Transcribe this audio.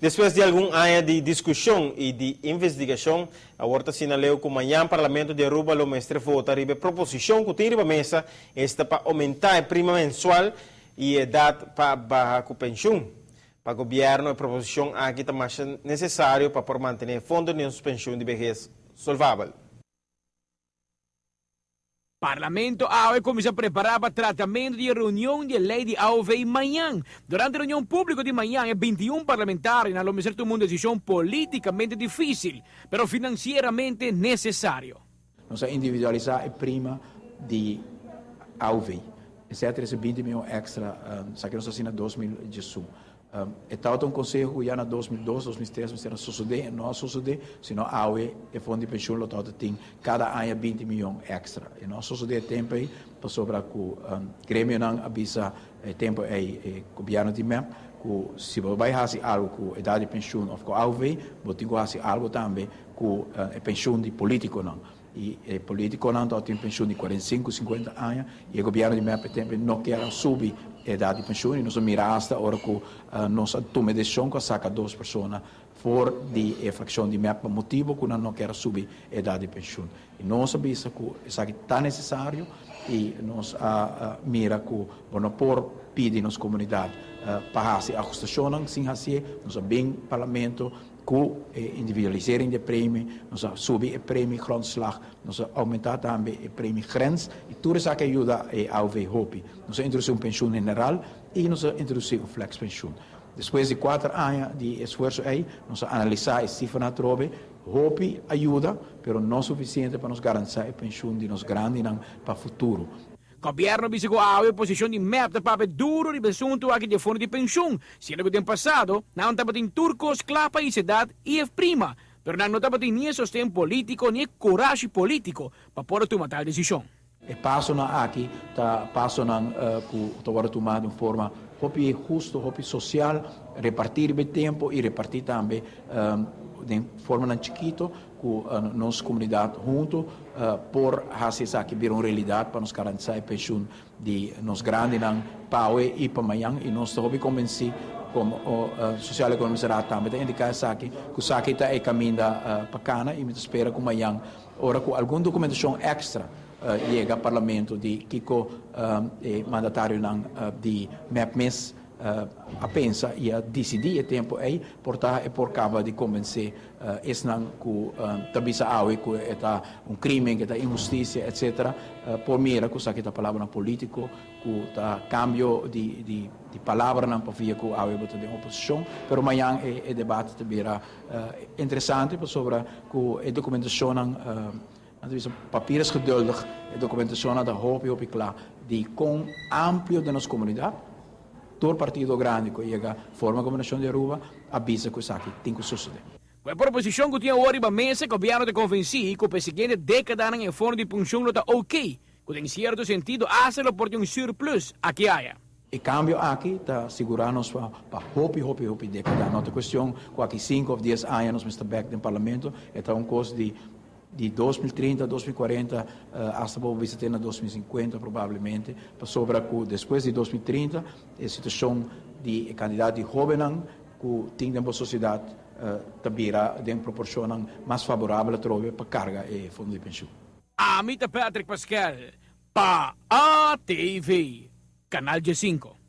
Despues di algun aña di discusion y di investigacion, awor ta asina leu cu mañan Parlamento di Aruba lo mester vota riba e proposicion cu tin riba mesa, esta pa aumenta e prima mensual y e edad pa baha cu pensioen. Pa gobierno e proposicion aki ta masha necesario pa por mantene e fondo di nos pensioen di behes solvabel. Parlamento awe cuminsa prepara pa tratamento di e reunion di e ley di AOV mañan. Durante e reunion publico di mañan e 21 parlamentarionan lo mester tuma un decision politicamente dificil, pero financieramente necesario. Nos a individualisa e prima di AOV. Esei a trece 20 miyon extra, esaki nos a haci na 2011. E tabata un conseho cu ya na 2002, 2003 mester a sosode, e no a sosode, sino awe e fondo di pensioen lo tabata tin cada aña 20 miyon extra. E no a sosode e tempo ey pasobra cu gremionan a bisa e tempo ey e gobierno di mep cu si bo bay haci algo cu edad di pensioen of cu AOV, bo tin cu haci algo tambe cu e pensioen di politiconan. Y e politiconan tabata tin pensioen di 45, 50 aña y e gobierno di mep e tempo no kier a subi e edad di pensioen y nos a mira hasta ora cu nos a tuma e decision cu a saca dos persona for di e fraccion di mep pa motibo cu nan no kier a subi e edad di pensioen. Y nos a bisa cu esaki ta necesario y nos a mira cu bo no por pidi nos comunidad pa haci ajustacionnan sin hacié. Nos a bin parlamento cu e individualisering di e premie, nos a subi e premie grondslag, nos a aumenta tambe e premie grens y tur esaki a yuda e AOV hopi. Nos a introduci un pensioen general y nos a introduci un flex pensioen. Despues di 4 aña di esfuerzo ey, nos a analisa e cifranan atrobe, hopi a yuda, pero no suficiente pa nos garantisa e pensioen di nos grandinan pa futuro. Gobierno a bisa cu awe oposicion di mep ta papia duro riba e asunto aki di e fondo di pensioen, siendo cu den pasado nan tabatin tur cos cla pa hisa edad y e prima, pero nan no tabatin ni e sosten politico ni e corashi politico pa por a tuma tal decision. E pasonan aki ta pasonan cu ta wordo tuma di un forma hopi husto, hopi social, reparti riba e tempo y reparti tambe den formanan chikito cu nos comunidad hunto por haci esaki bira un realidad pa nos garantisa e pensioen di nos grandinan pa awe y pa mañan, y nos ta hopi convenci como Sociaal Economische Raad tambe ta indica esaki, cu esaki ta e caminda pa cana, y mi ta spera cu mañan ora cu algun documentacion extra yega Parlamento di kico e mandatarionan di mep mes a pensa y a dicidi e tempo ey, por ta e por caba di convence esnan cu ta bisa awe cu e ta un crimen, cu e ta inhusticia, etcetera, por mira cu esaki ta palabranan politico, cu ta cambio di palabranan pa via cu awe bo ta den oposicion. Pero mañan e debate ta bira interesante pasobra cu e documentacionnan, nan ta bisa papier is geduldig, e documentacionnan ta hopi hopi cla di con amplio den nos comunidad, tur partido grandi cu a yega forma gobernacion di Aruba a bisa cu esaki tin cu sucede. Cu e proposicion cu tin awor riba mesa, e gobierno ta convenci cu pa e siguiente decadanan e fondo di pensioen lo ta ok, cu den cierto sentido hasta lo por tin un surplus aki aya. E cambio aki ta sigura nos pa hopi hopi hopi decada. No ta cuestion cu aki 5 of 10 aña nos mester bek den parlamento, e ta un cos di di 2030, 2040, hasta bo bisa te na 2050 probablemente, pasobra cu despues di 2030 e situacion di e cantidad di hobennan cu tin den bo sociedad ta bira den proporcionnan mas favorabel atrobe pa carga e fondo di pensioen. Ami ta Patrick Paskel pa ATV, Canal 15.